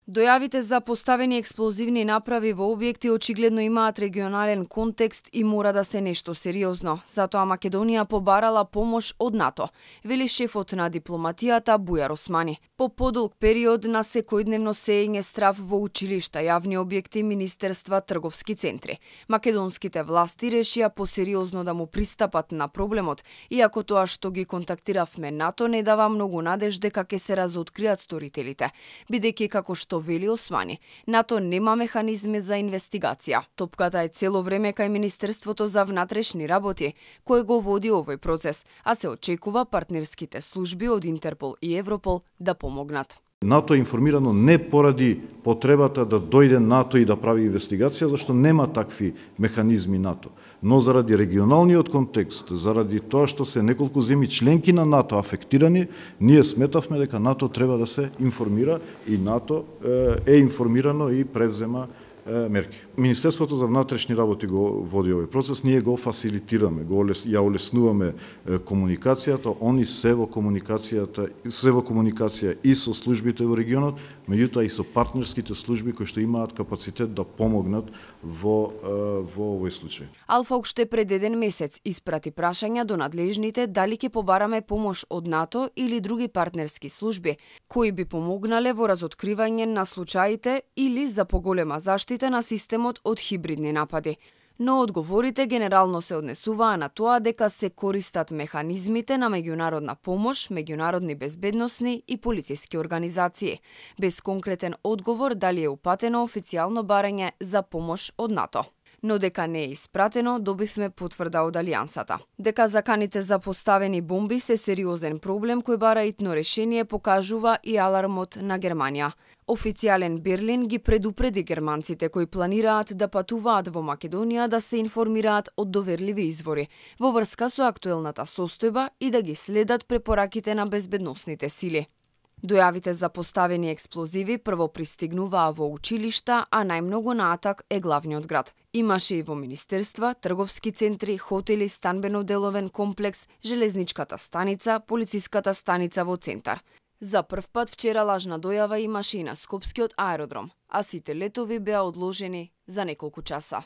Дојавите за поставени експлозивни направи во објекти очигледно имаат регионален контекст и мора да се нешто сериозно. Затоа Македонија побарала помош од НАТО, вели шефот на дипломатијата Бујар Османи. По подолг период на секојдневно сеење страв во училишта, јавни објекти, министерства, трговски центри, македонските власти решија посериозно да му пристапат на проблемот, иако тоа што ги контактиравме НАТО не дава многу надеж дека ќе се разоткријат сторителите, бидејќи како што вели Османи, НАТО нема механизми за инвестигација. Топката е цело време кај Министерството за внатрешни работи, кој го води овој процес, а се очекува партнерските служби од Интерпол и Европол да помогнат. НАТО е информирано не поради потребата да дојде НАТО и да прави инвестигација, зашто нема такви механизми НАТО, но заради регионалниот контекст, заради тоа што се неколку земји членки на НАТО афектирани, ние сметавме дека НАТО треба да се информира и НАТО е информирано и превзема мерки. Министерството за внатрешни работи го води овој процес, ние го фасилитираме, ја улеснуваме комуникацијата, они се во комуникација и со службите во регионот, меѓутоа и со партнерските служби кои што имаат капацитет да помогнат во овој случај. Алфа уште пред еден месец испрати прашања до надлежните дали ќе побараме помош од НАТО или други партнерски служби, кои би помогнале во разоткривање на случаите или за поголема заштита на системот од хибридни напади. Но одговорите генерално се однесуваа на тоа дека се користат механизмите на меѓународна помош, меѓународни безбедносни и полициски организации, без конкретен одговор дали е упатено официјално барање за помош од НАТО. Но дека не е испратено, добивме потврда од Алијансата. Дека заканите за поставени бомби се сериозен проблем кој бара итно решение покажува и алармот на Германија. Официјален Берлин ги предупреди германците кои планираат да патуваат во Македонија да се информираат од доверливи извори во врска со актуелната состојба и да ги следат препораките на безбедносните сили. Дојавите за поставени експлозиви прво пристигнуваа во училишта, а најмногу на атак е главниот град. Имаше и во министерства, трговски центри, хотели, станбено-деловен комплекс, железничката станица, полициската станица во центар. За прв пат вчера лажна дојава имаше и на Скопскиот аеродром, а сите летови беа одложени за неколку часа.